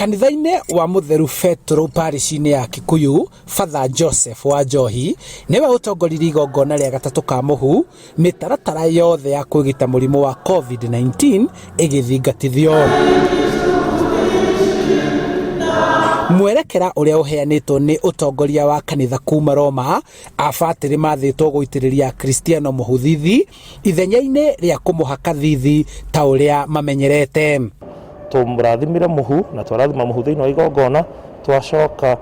Kanitha-inĩ wa Mũtheru Betũrũ parish-inĩ ya Kikuyu, Father Joseph wa Njohi nĩwe ũtongoririe igongona rĩa gatatũ ka mũhu, mĩtaratara yothe ya kwĩgita mũrimũ wa Covid-19 ĩgĩthingatithio. Mwerekera ũrĩa ũheanĩtwo nĩ ũtongoria wa kanitha kuma Roma, abatĩrĩ mathĩtwo gũitĩrĩria Akristiano mũhu thithi ithenya-inĩ rĩa kũmũhaka thithi ta ũrĩa mamenyerete. Tũrathimire mũhu na twarathima mũhu thĩinĩ wa igongona, twacoka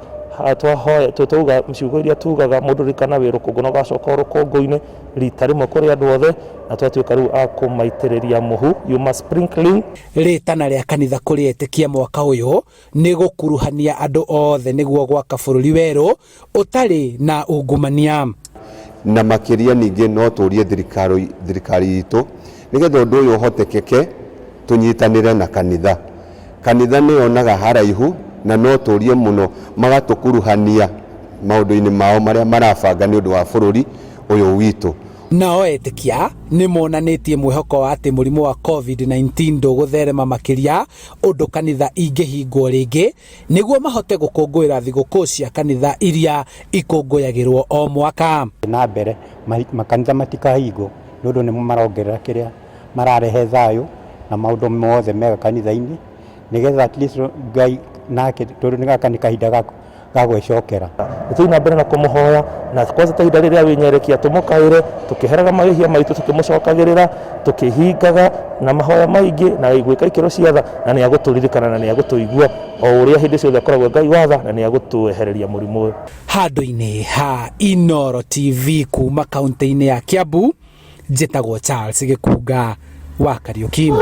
twahoya twauga ciugo iria tugaga mũndũ ririkana wĩ rũkũngũ na ũgacoka o rũkũngũ-inĩ rita rĩmwe kũrĩ andũ othe, na twatuĩka rĩu a kũmaitĩrĩria mũhu, yuma sprinkling. Rĩtana rĩa kanitha kũrĩ etĩkia mwaka ũyũ nĩ gũkuruhania andũ othe nĩguo gwaka bũrũri werũ ũtarĩ na ungumania. Na makĩria ningĩ no tũrie thirikari thirikari itũ nĩgetha ũndũ ũyũ ũhotekeke tũnyitanĩre na kanitha. Kanitha nĩ yonaga haraihu na no tũrie mũno magatũkuruhania maũndũ-inĩ mao marĩa marabanga nĩ ũndũ wa bũrũri ũyũ witũ. Nao etĩkia nĩ monanĩtie mwĩhoko wa atĩ mũrimũ wa Covid-19 ndũgũtherema makĩria ũndũ kanitha ingĩhingwo rĩngĩ nĩguo mahote gũkũngũĩra thigũkũ cia kanitha iria ikũngũyagĩrwo o mwaka. Na mbere makanitha matikahingwo nĩ ũndũ nĩmo marongerera kĩrĩa mararehe thayũ na maũndũ mothe mega kanitha-inĩ, nĩgetha at least Ngai nake, tondũ gaka nĩ kahinda ga gwĩcokera. Tũthiĩ na mbere na kũmũhoya na kwanza ta ihinda rĩrĩa wĩnyerekia tũmũkaĩre tũkĩheraga mawĩhia maitũ tũkĩmũcokagĩrĩra tũkĩhingaga na mahoya maingĩ na gwĩka ikĩro cia tha, na nĩ agũtũririkana na nĩ agũtũigua o ũrĩa hĩndĩ ciothe akoragwo Ngai wa tha, na nĩ agũtwehereria mũrimũ ũyũ. Handũ-inĩ ha Inooro TV kuma kaunti-inĩ ya Kiambu, njĩtagwo Charles Gĩkunga wa Kariũki.